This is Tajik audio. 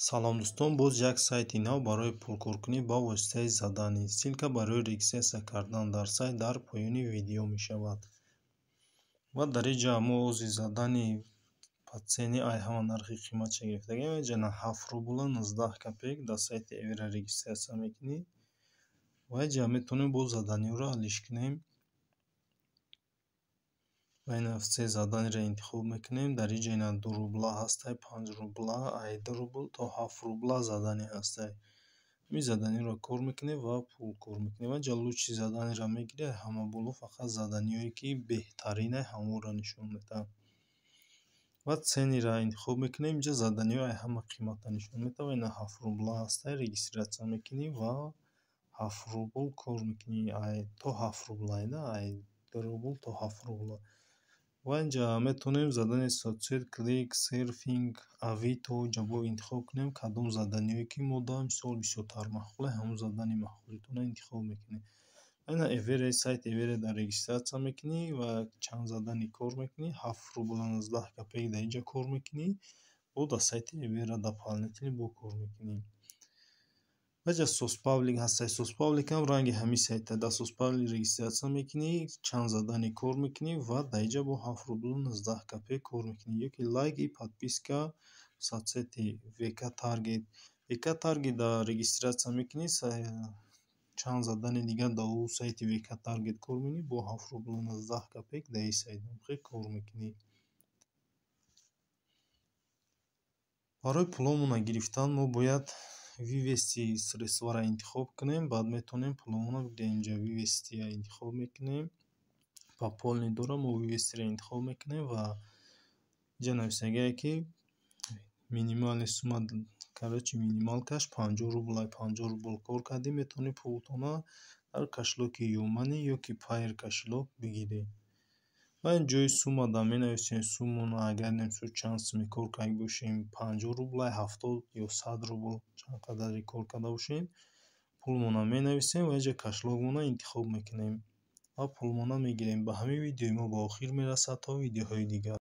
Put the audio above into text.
Салом, дӯстон! Боз як сайти нав барои пулкоркунӣ ба воситаи задание. Ссылка барои регистрация кардан дар сайт дар поёни видео мешавад. Ва дар ин ҷа мо ози задание по цене ай ҳама нархи қиматша гирифтагем. Инҷа 7 рубла 19 копеек дар сайти Эвера регистрация мекунӣ ва инҷа метавонем боз заданиҳоро ҳаллиш кунем. Ва ина се заданиеро интихоб мекунем. Дар ин ҷа ина 2 рубла ҳастай, 5 рубла, ай 2 рубл то 7 рубла задание ҳастай. Ҳамин заданиҳоро кор мекунем ва пул кор мекунем. Ва инҷа лучший заданиеро мегирӣ, ҳама боло фақат заданиҳое, ки беҳтаринай, ҳамонро нишон медиҳад. Ва ценыро интихоб мекунем. Инҷа заданиҳои ай ҳама қиматро нишон медиҳад. Ва ина 7 рубла ҳастай, регистрация мекунӣ ва 7 рубл кор мекунӣ. Ай то 7 рубла, ай 2 рубл то 7 рубла. Ва инҷа метавонем задание соцсеть, клик, серфинг, Авито. Инҷа бояд интихоб кунем, кадом заданиҳое, ки мо да мисол бисёртар маъқуле, ҳамон задани маъқулитонро интихоб мекунем. Ина Эвера, сайти Эвера дар регистрация мекунӣ ва чанд задание кор мекунӣ, 7 рубла 19 копеек дар инҷа кор мекунӣ, бо дар сайти Эвера дополнительно бо кор мекунӣ. Ва инҷа Соспаблик ҳастай. Соспаблик ҳам ранги ҳамин сайта. Дар Соспаблик регистрация мекунӣ, чанд задание кор мекунӣ ва дар инҷа бо 7 рубла 19 копеек кор мекунӣ. Ёки лайк и подписка соцсети ВК Таргет. ВК Таргет дар регистрация мекунӣ, чанд задание дигар дар ӯ сайти ВК Таргет кор мекунӣ, бо 7 рубла 19 копеек дар ин сайт кор мекунӣ. Барои пуломонро гирифтан мо бояд «Вывести средстваро» интихоб кунем, баъд метавонем пуломонро бигирем. Инҷа «Вывестиро» интихоб мекунем. Пополнить дорам, мо «Вывестиро» интихоб мекунем ва инҷа нависагие, ки минимальный сумма, короче, минималкаш 50 рубл. 50 рубл кор кардӣ, метавонӣ пултонро дар кошелёки Юмани ё ки Пайр кошелёк бигирӣ. Ва ин ҷои суммада менависем суммаро. Агар мисол чанд сумме кор карда бошем, 50 рубла, 70 ё 100 рубл, чанд қадаре кор карда бошем, пулмонро менависем ва инҷа кошелёкмонро интихоб мекунем ва пулмонро мегирем. Ба ҳамин видеои мо ба охир мерасад. То видеоҳои дигар.